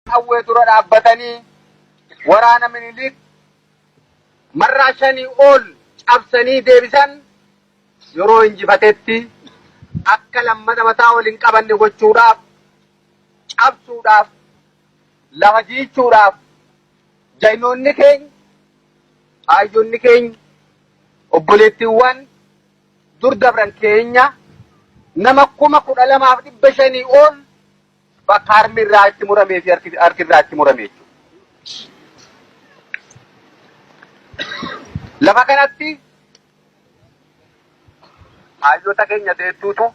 Qawwee dura dhaabbatanii waraana Minilik marraa shanii ol cabsanii deebisan yeroo injifatetti akka lammata mataa ol hin qabanne gochuudhaaf cabsuudhaaf lafa jiichuudhaaf jaynoonni keenya aayyonni keenya obboleettiiwwan dur dabran keenya nama 12,500 ol bakka harmi irraa itti muramee fi harki irraa itti murame jechuudha. Lafa kanatti hayyoota keenya deettuutu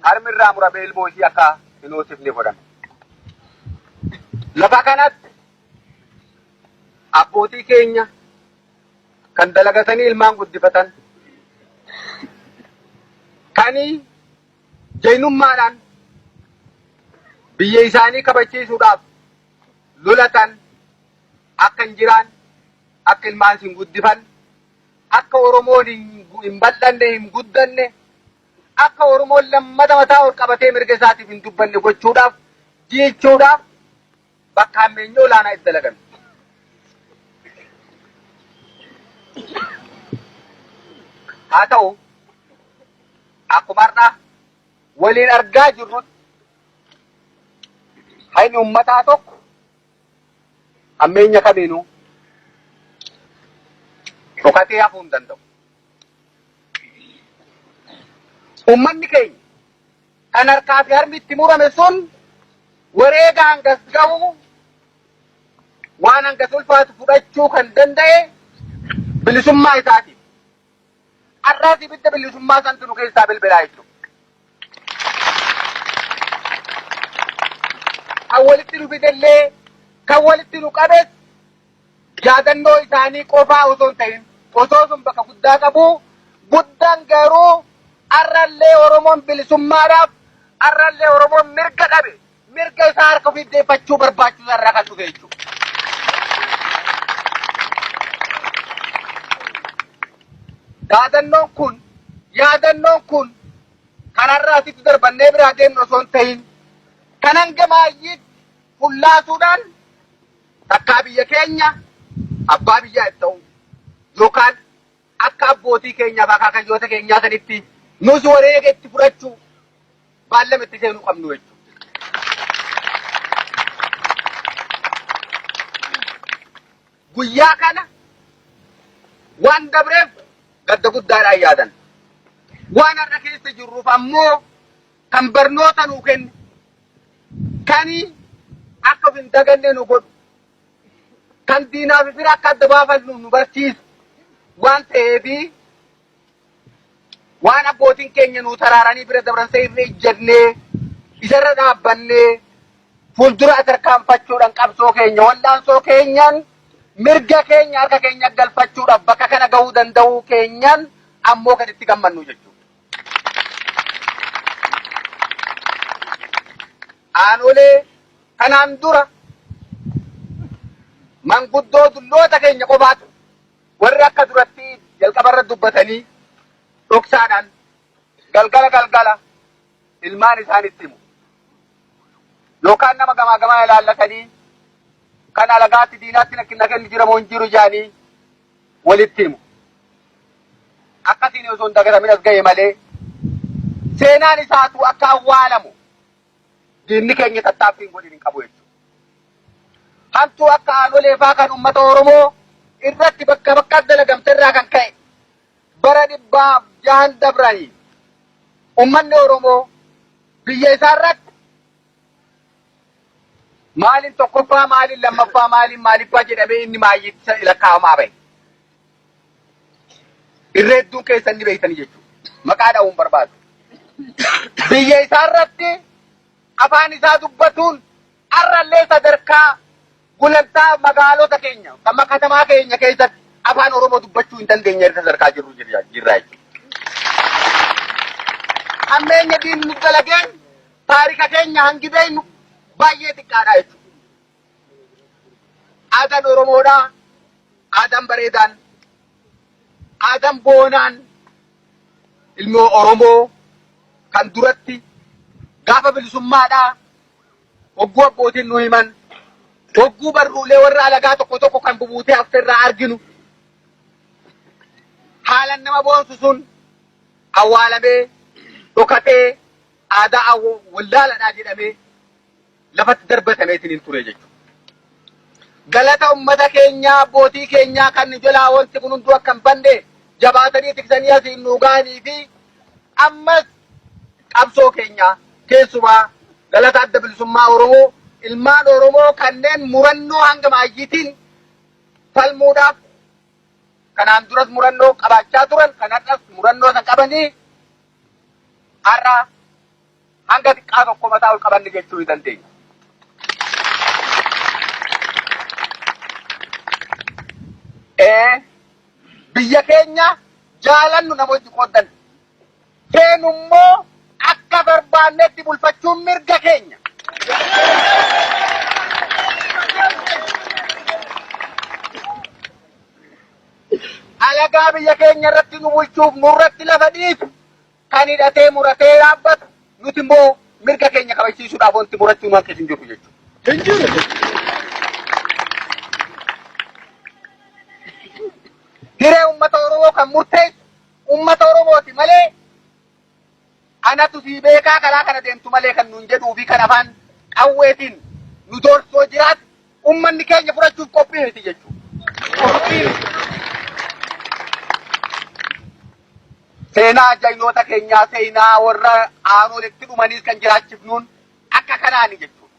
harmi irraa muramee ilmoo ishii akka hin hoosifne godhame. Lafa kanatti abbootii keenya kan dalagatanii ilmaan guddifatan kan jaynummaadhaan biyya isaanii kabachiisuudhaaf lolatan akka hin jiraan, akka ilmaan hin guddifan, akka Oromoon hin bal'anne, hin guddanne, akka Oromoon lammata mataa ol qabatee mirga isaatiif hin dubbanne gochuudhaaf, jiichuudhaaf bakka hammeenya olaanaa itti dalagame. Haa ta'u, akkuma har'a waliin argaa jirrutti hayni ummataa tokko hammeenya kamiinuu dhokatee hafuu hin danda'u. Ummanni keenya kan harkaa fi harmi itti murame sun wareega hangas gahu waan hangas ulfaatu fudhachuu kan danda'e bilisummaa isaatiif. Har'aas ibidda bilisummaa santu nu keessaa bilbilaa jechuudha. Kan walitti nu fidellee kan walitti nu qabes yaadannoo isaanii qofaa osoo hin ta'in osoo sun bakka guddaa qabu guddaan garuu har'allee Oromoon bilisummaadhaaf har'allee Oromoon mirga dhabe mirga isaa harka ofiif deeffachuu barbaachisaa irraa kan dhufe jechuudha. Yaadannoon kun yaadannoon kun kan har'a asitti darbannee biraa deemnu osoo hin ta'in kan hanga maayyiitti fullaasuudhaan takkaa biyya keenya abbaa biyyaa itti ta'uu yookaan akka abbootii keenyaaf akaakayyoota keenyaa sanitti nus wareega itti fudhachuu baallama itti seenuu qabnu jechuudha. Guyyaa kana waan dabreef gadda guddaadhaan yaadan. Waan har'a keessa jirruuf ammoo kan barnoota nuu kenne, kan akka of hin daganne nu godhu, kan diinaa fi fira akka adda baafannu nu barsiisu waan ta'eefi waan abbootiin keenya nuu taraaranii bira dabran irra ijjannee isarra dhaabbannee fuuldura tarkaanfachuudhaan qabsoo keenya wal'aansoo keenyaan mirga keenya harka keenya galfachuudhaaf bakka kana gahuu danda'uu keenyaan ammoo kan itti gammannu jechuudha. Aanolee kanaan dura manguddoo dulloota keenya qofaatu warri akka duratti jalqabarra dubbatanii dhoksaadhaan galgala galgala ilmaan isaanitti himu. Yookaan nama gamaa gamaa ilaallatanii kan alagaatti diinaatti na kennu jira moo hin jiru jedhanii walitti himu. Akkasiin osoo hin dagatamin as ga'e malee seenaan isaatu akka awwaalamu diinni keenya tattaaffii hin godhin hin qabu jechuudha. Hamtuu akka aanolee faa kan uummata Oromoo irratti bakka bakka dalagamte irraa kan ka'e bara dhibbaaf jahan dabranii uummanni Oromoo biyya isaa irratti maaliin tokkoffaa maaliin lammaffaa maaliin maaliffaa jedhamee inni maayyitti lakkaa'amaa bahe. Irra hedduun keessan ni beektanii jechuudha. Maqaa dha'uun barbaadu. Biyya isaa irratti afaan isaa dubbatuun har'allee sadarkaa gulantaa magaalota keenya kan katamaa keenya keessatti afaan Oromoo dubbachuu hin dandeenye irra sadarkaa jirru jirra jechuudha. Hammeenya diinni nu dalageen taarika keenya hangi beeknu baay'ee xiqqaadha jechuudha. Aadaan Oromoodhaa, aadaan bareedaan, aadaan boonaan ilmi Oromoo kan duratti gaafa bilisummaadhaa Hogguu abbootiin nu himan, hogguu barruulee warra alagaa tokko tokko kan bubuutee hafte irraa arginu, haalan nama boonsu sun awwaalamee, dhokatee, aadaa wallaaladhaa jedhamee lafatti darbatameetiin hin ture jechuudha. Galata ummata keenyaa, abbootii keenyaa kan jalaa wanti kun hunduu akka hin banne jabaatanii tiksanii asiin nuu gahanii fi ammas qabsoo keenyaa keessumaa galata Adda Bilisummaa Oromoo ilmaan Oromoo kanneen murannoo hanga maayyiitiin falmuudhaaf kanaan duras murannoo qabaachaa turan kan har'as murannoo san qabanii har'a hanga xiqqaa tokko mataa ol qabanne jechuu ni dandeenya. Ee biyya keenya jaalannu namoonni qooddan feenu immoo akka barbaannetti bulfachuun mirga keenya. Alagaa biyya keenya irratti nu bulchuuf nurratti lafa dhiitu kan hidhatee muratee dhaabbatu nuti immoo mirga keenya kabachiisuudhaaf wanti murachuu nu hanqisu hin jiru jechuudha. Hin jiru. Hiree uummata Oromoo kan murteessu uummata Oromooti malee anatu sii beekaa karaa kana deemtu malee kan nuun jedhuu fi kan afaan qawweetiin nu doorsoo jiraatu uummanni keenya fudhachuuf qophii miti jechuudha. Qophii miti. Seenaa jaynoota keenyaa seenaa warra aanoletti dhumaniis kan jiraachifnuun akka kanaani jechuudha.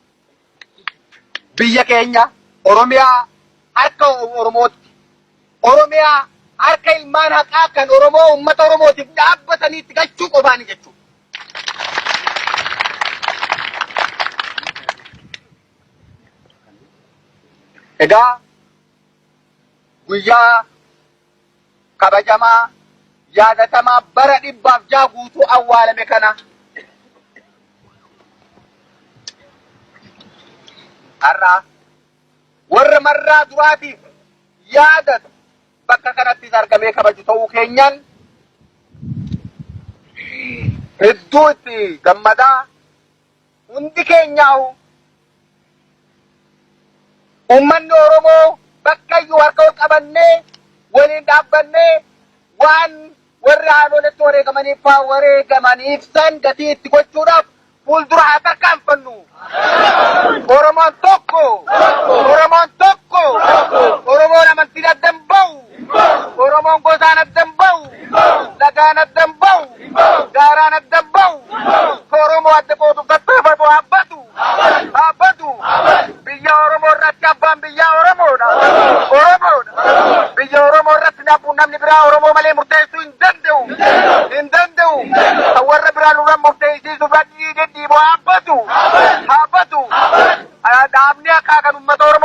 Biyya keenya Oromiyaa harka Oromootti Oromiyaa harka ilmaan haqaa kan Oromoo uummata Oromootiif dhaabbataniitti galchuu qofaani jechuudha. Egaa guyyaa kabajamaa yaadatamaa bara 106 guutuu awwaalame kana har'a warra marraa duraatiif yaadatu bakka kanattis argamee kabaju ta'uu keenyaan hedduu itti gammadaa hundi keenyaa'u Uummanni Oromoo bakkayyuu harka ol qabannee waliin dhaabbannee waan warri haadholetti wareegamaniif faa wareegamaniif san gatii itti gochuudhaaf fuuldura haa tarkaanfannu. Oromoon tokko! Oromoon tokko! Oromoon amantiin adda hin ba'u! Oromoon gosaan adda hin ba'u! Lagaan adda hin ba'u! Gaaraan adda hin ba'u! Oromoo adda qooduuf tattaafatu haabbatu! Haabbatu! Biyya Oromoo irratti abbaan biyyaa Oromoodha! Oromoodha! Biyya Oromoo irratti namni biraa Oromoo malee murteessuu hin danda'u! Hin danda'u! Kan warra biraa nurra murteessisuuf dhidhiibu haabbatu! Haabbatu! Dhaabni haqaa kan uummata Oromoo.